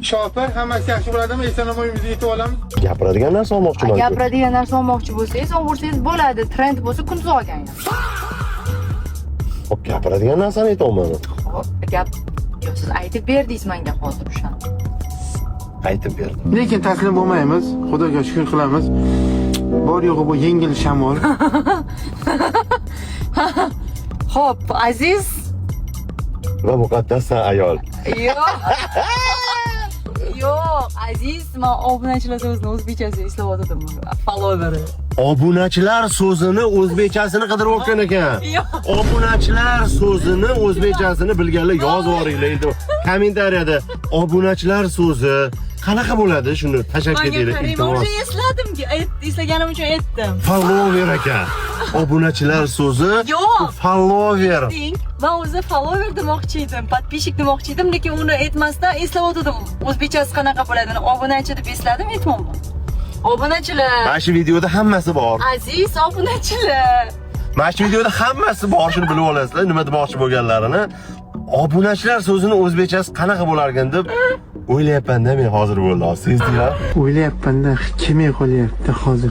Shopir, hammasi yaxshi bo'ladimi? Eson omon uyimizga yetib olamiz. Gapiradigan narsa olmoqchiman. Gapiradigan narsa olmoqchi bo'lsangiz, olsangiz bo'ladi. Trend bo'lsa, kunduz olgan. Hop, gapiradigan narsani aytyapman. Hop, gap yo'q, siz aytib berdingiz menga hozir o'shani. Aytib berdim. Lekin taslim bo'lmaymiz. Xudoga shukr qilamiz. Bor yo'g'i bu yengil shamol. Xo'p, aziz Va muqaddas ayol. Yo'q. Yo'q, aziz, men obunachilar so'zini o'zbekchasini eslayotgandim. Follower. Obunachilar so'zini o'zbekchasini qidirib olgan ekan. Yo'q. Obunachilar so'zini o'zbekchasini bilganlar yozib yuboringlar iltimos. Kommentariyada obunachilar so'zi qanaqa bo'ladi, shuni tashlab Menga ketinglar, qarang, men iltimos. уже esladim, eslaganim uchun aytdim. Follower ekan. Obunachilar so'zi Yo'q. follower. Ding, men o'zi follower demoqchi edim, подписчик demoqchi edim, lekin uni aytmasdan eslayotgandim. O'zbekchasi qanaqa bo'ladi? Obunachi deb esladim, aytmoqman. Obunachilar. Mana shu videoda hammasi bor. Aziz obunachilar. Mana shu videoda hammasi bor, shuni bilib olasizlar, nima demoqchi bo'lganlarini. Obunachilar so'zini o'zbekchasi qanaqa bo'larkan deb o'ylayapman-da men hozir bo'ldi. Sezdinglar? O'ylayapman-da, kelmay qolyapti hozir.